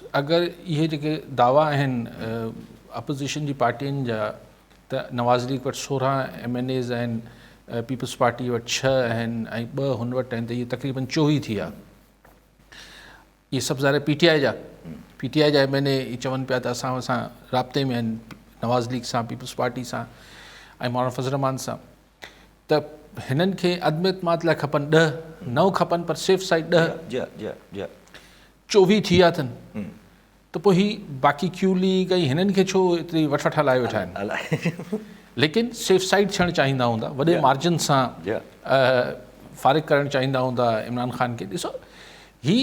اگر اهي جيڪي دعويٰ آهن اپوزيشن جي پارٽين جا ته نواز ليگ وٽ 16 ايم اين ايز آهن، پيپلز پارٽي وٽ 6 آهن ۽ 2 هن وٽ آهن ته اهي تقريبن 24 ٿي ويا. اهي سڀ ظاهر پي ٽي آء جا پي ٽي آء جا ايم اين اي چون پيا ته اسان سان رابطي ۾ آهن نواز ليگ سان، پيپلز پارٽي سان ۽ مولانا فضل الرحمان سان ته هنن کي عدم اعتماد لاء کپن 10، 9 کپن پر سيف سائيڊ 10. جي جي جي 24 ٿي ويا اٿن ته پوء هي باقي ڪيو ليگ ۽ هنن کي ڇو ايتري وٺ وٺا لايو ويٺا آهن ليڪن سيف سائيڊ ٿيڻ چاهيندا هوندا وڏي مارجن سان فارغ ڪرڻ چاهيندا هوندا عمران خان کي. ڏسو هي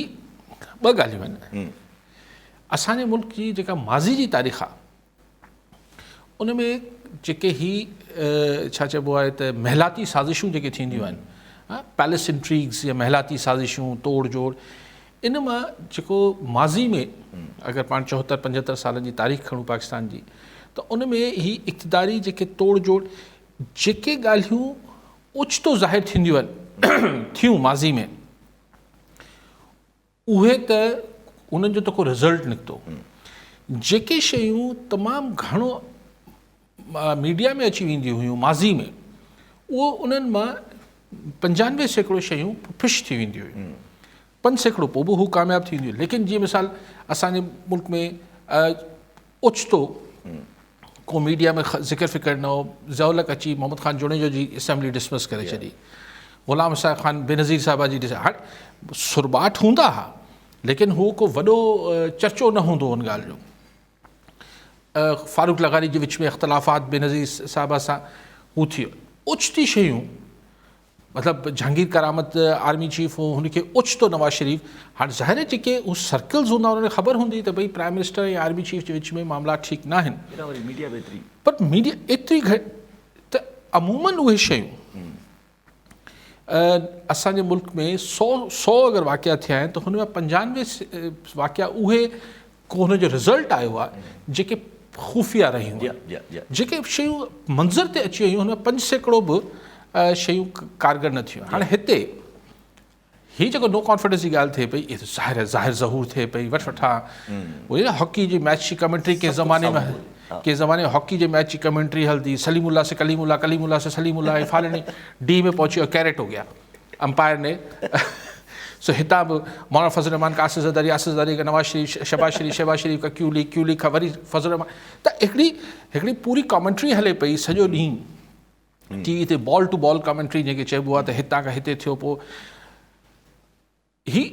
ٻه ڳالهيون آهن اسان جي ملڪ جي جيڪا ماضي جي تاريخ آهي ان ۾ جيڪي هي ڇا چئبو آهي ته محلاتي سازشون جيڪي ٿينديون آهن پيلس انٽريگز يا محلاتي سازشون توڙ جوڙ ان مان جيڪو ماضي ۾ اگر پاڻ 74 75 سالن جي تاريخ کڻون پاڪستان جي ته ان ۾ هي اقتداري جيڪي توڙ جوڙ جيڪي ڳالهيون اوچتو ظاهر ٿينديون آهن ٿيون ماضي ۾ اهي ته انهن جو ته ڪو رزلٽ نڪتو. جيڪي شيون تمام گهڻو ميڊيا ۾ اچي وينديون هيون ماضي ۾ اهو انهن مان 95% شيون فش ٿي وينديون هيون. 5% پوء به هو ڪامياب ٿي وينديون هيون. ليڪن جيئن مثال اسان جي ملڪ ۾ اوچتو ڪو ميڊيا ۾ ذڪر فڪر نه هو، ضياء الحق اچي محمد خان جوڻيجو جي اسيمبلي ڊسمس ڪري ڇڏي، غلام اسحاق خان بينظير صاحبه جي ڊس هاڻ سرٻاٽ هوندا ها ليڪن هو ڪو وڏو چرچو نه هوندو ان ڳالهه جو. فاروق لغاري جي وچ ۾ اختلافات بينظير صاحبه سان هو ٿي ويو. اوچتي شيون مطلب جهانگير ڪرامت آرمي چيف هو هن کي اوچتو نواز شريف هاڻ ظاهر آهي جيڪي هو سرڪلز هوندا انهن کي خبر هوندي ته ڀئي پرائم منسٽر ۽ آرمي چيف جي وچ ۾ معاملا ٺيڪ نه آهن ميڊيا به ايتري پر ميڊيا ايتري گهٽ ته عمومن اهي شيون اسان جي ملڪ ۾ 100 100 اگر واقعا ٿيا آهن ته هن ۾ 95 واقعا اهي ڪو هن جو رزلٽ آيو آهي جيڪي خفيه رهيون جيڪي شيون منظر تي اچي ويون هن ۾ 5% به شيون ڪارگر نه ٿيون. هاڻي هتي هي جيڪو نو ڪانفيڊنس جي ڳالهه ٿئي پئي اهي ظاهر ظاهر ظهور ٿئي پئي وٺ وٺان اهي هاڪي جي ميچ جي ڪمينٽري ڪنهن زماني ۾ ڪنهن زماني ۾ هاڪي جي ميچ جي ڪمينٽري هلندي سليم الله سي ڪليم الله ڪليم الله سي سليم الله فالني ڊي ۾ پهچي ويو ڪيريٽ هو گيا امپائر ني سو هتان به مولانا فضل الرحمان کا آصف زرداري آصف زرداري کا نواز شريف شهباز شريف شهباز شريف کا ڪيو ليگ ڪيو ليگ کان وري فضل الرحمان ته هڪڙي هڪڙي پوري ڪامينٽري هلي پئي سڄو ڏينهن ٽي وي تي بال ٽو بال ڪامينٽري جنهن کي چئبو آهي ته هتان کان هتي ٿيو پوء هي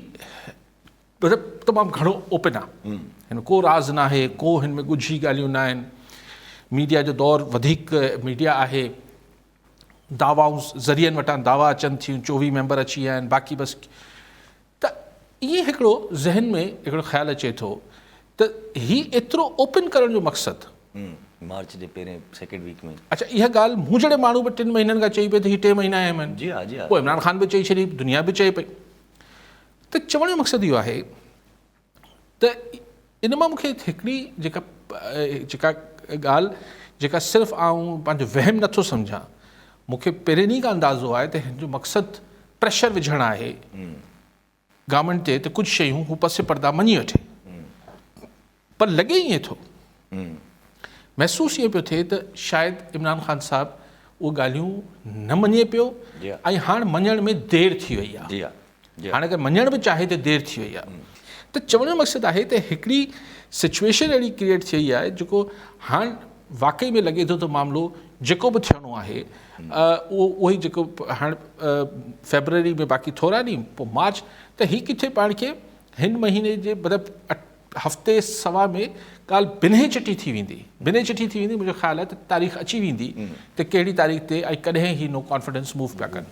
مطلب تمام گهڻو اوپن آهي هن ڪو راز ناهي ڪو هن ۾ ڳجهي ڳالهيون نه آهن ميڊيا جو دور وڌيڪ ميڊيا آهي دعوائون ذريعن وٽان دعويٰ اچن ٿيون 24 ميمبر اچي ويا آهن باقي بس ته ائين هڪڙو ذهن ۾ هڪڙو خيال اچي ٿو ته هي ايترو اوپن ڪرڻ جو مقصد مارچ جي پهرين سيڪنڊ ويڪ ۾. اڇا اها ڳالهه مون جهڙي ماڻهو به 3 مهينن کان چئي پئي ته هي 3 مهينا اهم آهن. جي ها جي ها. پوء عمران خان به چئي ڇڏي دنيا به چئي پئي ته چوڻ جو مقصد اهو آهي ته ان مان مون کي هڪڙي جيڪا جيڪا ڳالهه جيڪا صرف آئون پنهنجو وهم نٿو سمجهان مون کي پهرين ڏينهن کان اندازو آهي ته هن جو مقصد پريشر وجهڻ آهي گورنمينٽ تي ته ڪجهه شيون هو پس پردا مڃي وٺي پر لڳي ائين ٿو محسوس ائين پيو ٿئي ته شايد عمران خان صاحب اهي ڳالهيون نه مڃي پيو ۽ هاڻ مڃڻ ۾ دير ٿي وئي آهي هاڻي اگر مڃڻ به چاهي ته دير ٿي وئي آهي ته چوڻ جو مقصد آهي ته هڪڙي سچويشن اهڙي ڪريئيٽ ٿي وئي آهي جيڪو هاڻ واقعي ۾ لڳي ٿو ته معاملو جيڪو به ٿيڻو آهي اهو اهو ئي جيڪو هاڻ فيبروري ۾ باقي ٿورا ڏينهن پوء مارچ ته هي ڪٿي پاڻ کي هن مهيني جي مطلب هفتي سوا ۾ ڳالهه بنهه چٽي ٿي ويندي بنهه چٽي ٿي ويندي منهنجو خيال آهي ته تاريخ اچي ويندي ته ڪهڙي تاريخ تي ۽ ڪڏهن هي نو ڪانفيڊنس موو پيا ڪن.